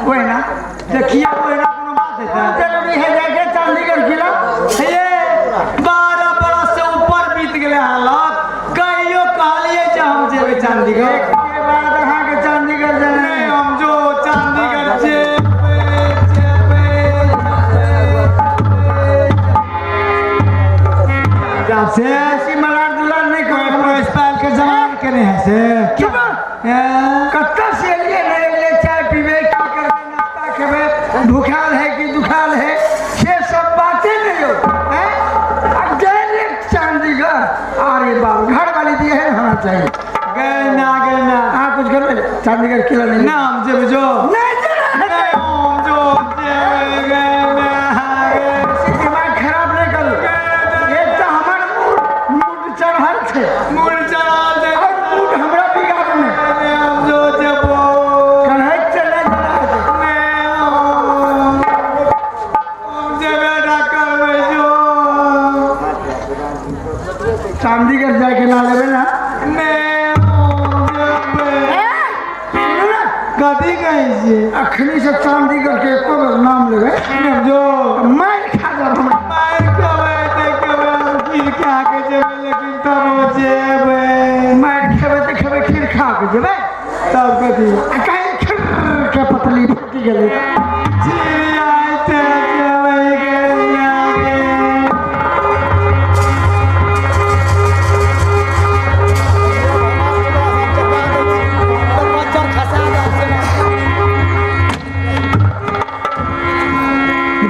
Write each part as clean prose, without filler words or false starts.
ओहिना देखिए ओहिना कोनो बात हेतै जरूरी है जाके चंडीगढ़ किला हे 12 बरस से ऊपर बीत गेलै हालत कहियो कहलिए जे हम जेबै चंडीगढ़ के बाद अहाँके चंडीगढ़ जेनाइ नहीं हम जो चंडीगढ़ जेबै जेबै जेबै से बेसी मलार दुलार नहीं करू प्रिंसिपल के जमाना के नहीं है से चुप कत्ता से एलिए नहीं एलिए चाय पीबे की करबे नाश्ता खेबे भूखाल है कि दुखाल है से सब बातें नहीं हो हैं अब डायरेक्ट चंडीगढ़ अरे बाप घर वाली दिए है होना चाहिए गए ना गए ना हाँ कुछ करबे चंडीगढ़ किला नहीं ना हम जेबै जो नहीं जेना नहीं हम जो जेबै गए ना गए बेसी दिमाग खराब नहीं करू एक तो हमर मूड मूड चढ़ल छै मुड़ चढ़ा दे और मूड हमरा बिगाड़ू नहीं नहीं हम जो जेबो कहैत छै नहीं जेना हेतै। नहीं हम जेबै ना करबै जो चंडीगढ़ जाके ना लेबै ना नहीं हम जेबै सुनू ना कथी कहै छियै अखनी से चंडीगढ़ के एको बेर नाम लेबै नहीं हम जो मारि खा जाब हमरा मारि खेबै तऽ खेबै हम खीर खा के जेबै लेकिन तब जेबै मारि खेबै तऽ खेबै खीर खा के जेबै तब कथी आ कहीं खीर के पतली फूटि गेलै जियाइते जेबै गे गे।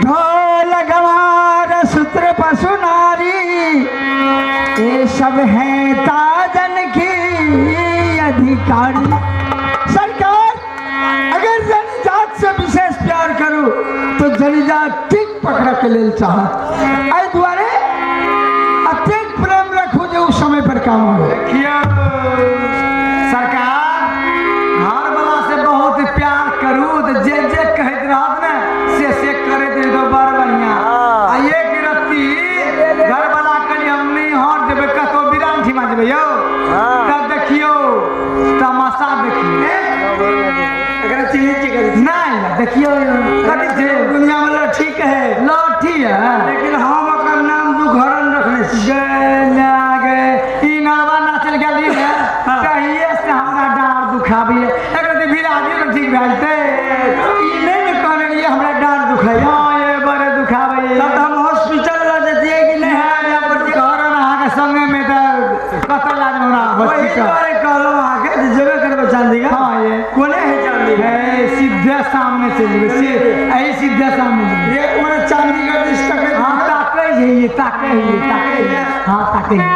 ढोल गवार सूत्र पशु नारी ये सब है ताजन की अधिकारी। सरकार अगर जनजात से विशेष प्यार करू तो जनजात ठीक पकड़ के लेल चाह एहि दुआरे अतेक प्रेम रखू जे उस समय पर काम हो। देखियौ सरकार घर वाला से बहुत प्यार करू तऽ जे जे कहैत रहत ने से से करैत रही तो बड़ बढ़िया। आ एक रत्ती घर वाला कहली हम नहीं हर जेबै कतौ बिरान ठीमा जेबै यौ तब देखियौ तमाशा देखियौ एकरा चिन्है छियै कथी? नहीं देखियौ कथी छै दुनिया में लठी है लठी है लेकिन हम ओकर नाम दुखहरण रखने छी। गे ना गे ई नरवा नाचल गेली ने कहिए से हमरा डाँड़ दुखाबैए एकरा तऽ भिड़ा दियौ ने ठीक भए जेतै। ई नहीं ने कहने रहियै हमरा डाँड़ दुखाइए। हँ ये बड़े दुखाबैए तब तऽ हम हॉस्पिटल लऽ जैतियै कि नहीं। कारण अहाँके संगेमे तऽ कतऽ लाज हमरा ओहि हॉस्पिटल। दुआरे कहलहुँ अहाँके जे जेबे करबै चंडीगढ़। हँ ये कोने है चंडीगढ़? हे सीधे सामने चलि जेबै से एहि सीधे सामने जेबै। ये ओने चंडीगढ़ दिस तकै हँ ताकै जइए ताकै हइए ताकै हइए हँ ताकै हइए।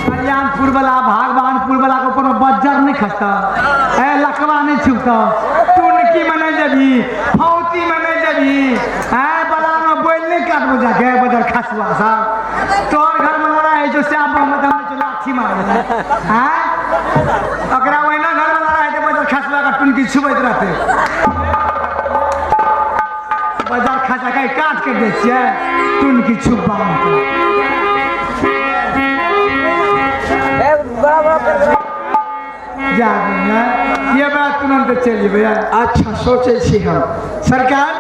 कल्याणपुर वाला भगवानपुर वाला के ऊपर में बज्जर नहीं खसता ए लकवा नहीं छुपता टुनकी में नहीं जबी फौती में नहीं जबी ए बला में बोल नहीं काटबो जाके बजर खसुआ सब तोहर घर में लड़ाई है जो श्याम मोहम्मद हम जो लाठी मार हैं ओकरा ओहिना घर में लड़ाई है बजर खसुआ का टुनकी छुबैत रहते बजर खसा के काट के दै छियै टुनकी छुपा जा ये बात तुरंत चलि जेबै। अच्छा सोचै छी हम सरकार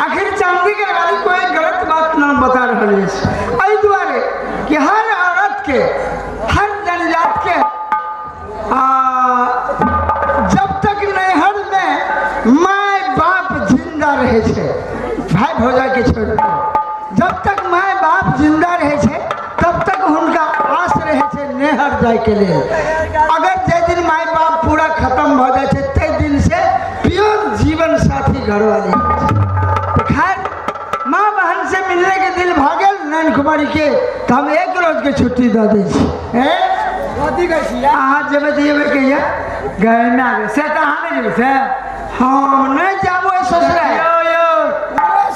आखिर चंडीगढ़ वाली कोई गलत बात ना बता रहल अछि एहि दुआरे कि हर औरत के हर जनजात के जब तक नैहर में माय बाप जिंदा रहे छै भाई भौजाई के छोड़ के जब तक माय बाप जिंदा रहे छै तब तक हुनका आस रहे छै नैहर जायके लेल। अगर जाहि दिन माय बाप पूरा खत्म भऽ जाइ छै ताहि दिन से प्योर जीवन साथी घरवाली। खैर माँ बहन से मिलने के दिल भऽ गेल नैन कुमारी के तऽ हम एक रोज के छुट्टी दऽ दै छी। कथी कहै छी अहाँ जेबै तऽ जेबै कहिया? गए ना गे से तऽ अहाँ नहि जेबै से हम नहीं जाबो ससुराल। यौ यौ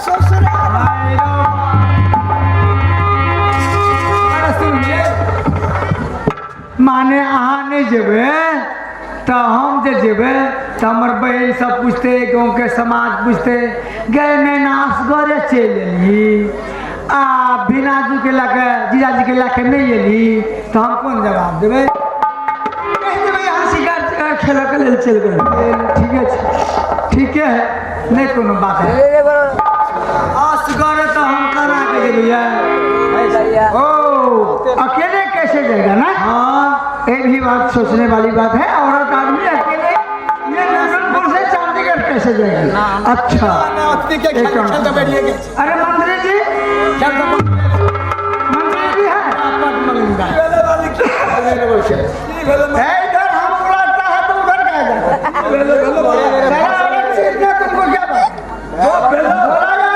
ससुराल माने अहाँ नहीं जेबै तऽ हम जे जेबै तऽ हमर बहिन सब पूछते, गाँवके समाज पूछते, गए नैना असगरे चलि एलही आ राजू के लके जीजाजी के लके नहीं एली तो हम कौन जवाब देबै? कहि देबै यहाँ शिकार खेलऽ के लेल चलि गेल। ठीके छै, ठीके है, नहीं कोनो बात है। असगरे तो हम करा के जेबै। ओ अकेले कैसे जाएगा ना? हाँ, ये भी बात सोचने वाली बात है। औरत आदमी अकेले ये नंदनपुर से चंडीगढ़ कैसे जाएगी? अच्छा, अरे मंत्री जी, मंत्री जी है इधर, हम बुलाता है तो उधर क्या जाता है? तुमको क्या बात?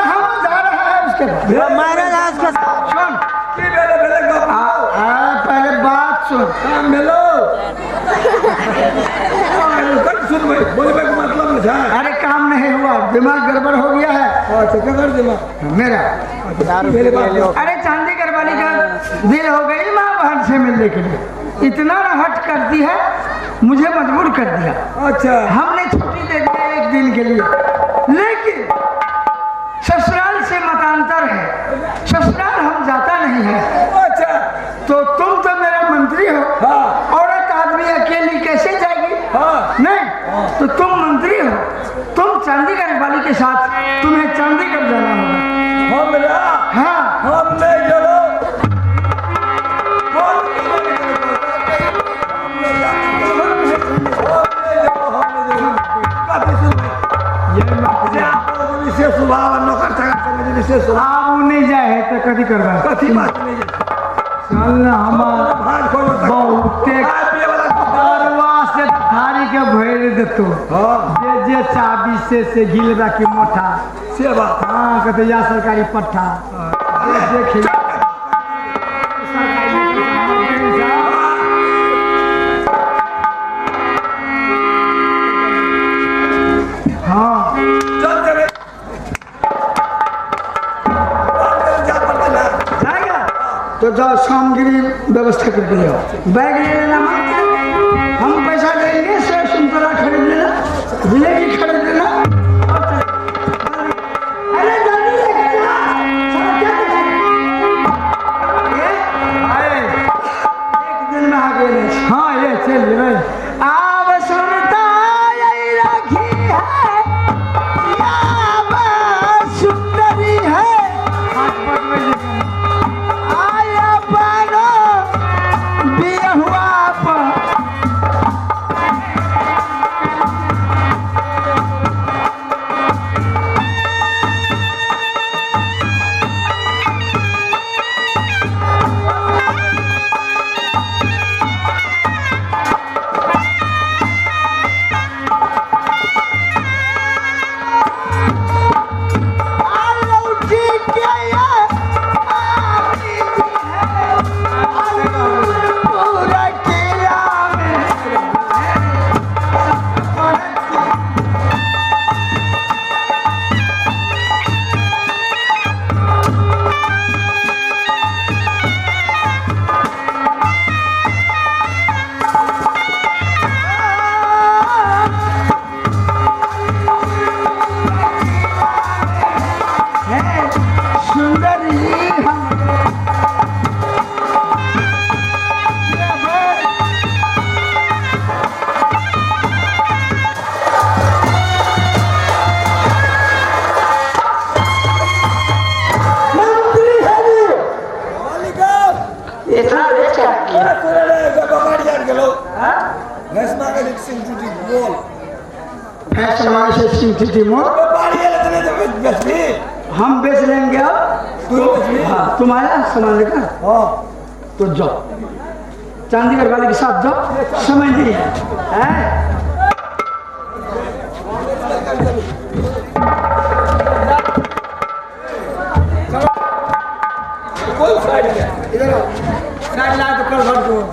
हम जा रहा है उसके बाद। सुन, पहले बात सुन। अरे काम नहीं हुआ, दिमाग गड़बड़ हो गया है मेरा। अरे चंडीगढ़ वाली का दिल हो गई माँ बहन से मिलने के लिए, इतना हट करती है, मुझे मजबूर कर दिया। अच्छा, हमने छुट्टी दे दिया एक दिन के लिए, लेकिन ससुराल से मतांतर है, ससुराल हम जाता नहीं है। अच्छा, तो तुम तो मेरा मंत्री हो। हाँ। औरत आदमी अकेली कैसे जाएगी? हाँ। नहीं तो तुम मंत्री हो, तुम चंडीगढ़ वाली के साथ तुम्हें चंडीगढ़ जाना होगा। हमरा? हाँ, हम नहीं चलो। आब नहीं जाए है तो कथी करबा? कथी बात नहीं। चल ना, हमार बहुते दरवा से थारी के भर देतो। हाँ, जे जे चाबी से गिलबा के मोठा से बात। हाँ, कहते या सरकारी पट्टा देख। हाँ, चल देबै जाएगा तो जाओ, सामग्री व्यवस्था करके ले आओ, बैग ले लेना, हम पैसा देंगे, सेब संतरा खरीद लेना, जिलेबी खरीद लेना। अरे जल्दी लेके जा, क्या एक दिन में आ गए। हाँ, ये चल लेबै। आब सुनता राखी है, सुंदरी है, आया पानो बिहुआ पर। हम बेच लेंगे अब। हाँ, तुम्हारा सामान लेकर तो जाओ चंडीगढ़ वाले के साथ जाओ, समझ नहीं है।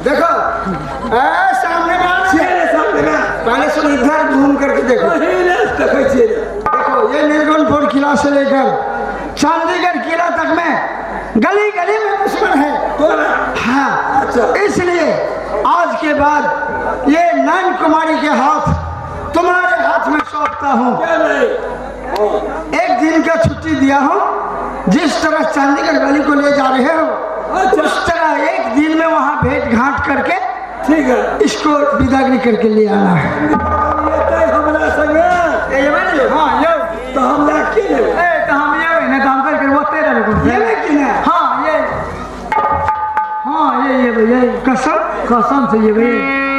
देखो सामने में, पहले सुन, इधर घूम करके देखो, देखो ये नीलकंठपुर किला से लेकर चंडीगढ़ किला तक में गली गली में दुश्मन है। हाँ, अच्छा। इसलिए आज के बाद ये नैन कुमारी के हाथ तुम्हारे हाथ में सौंपता हूँ। एक दिन का छुट्टी दिया हूँ, जिस तरह चंडीगढ़ वाली को ले जा रहे हो, उस तरह एक दिन में वहाँ भेंट घाट करके, ठीक है, इसको विदागरी करके ले आना है। हमरा संगे हाँ यौ। तो हमरा के लेबै? ए तो हम ये ने तो हम करके ओते रहबै। लेबै कि ना? हाँ ये, हाँ ये ये भैया कसम कसम से ये भैया।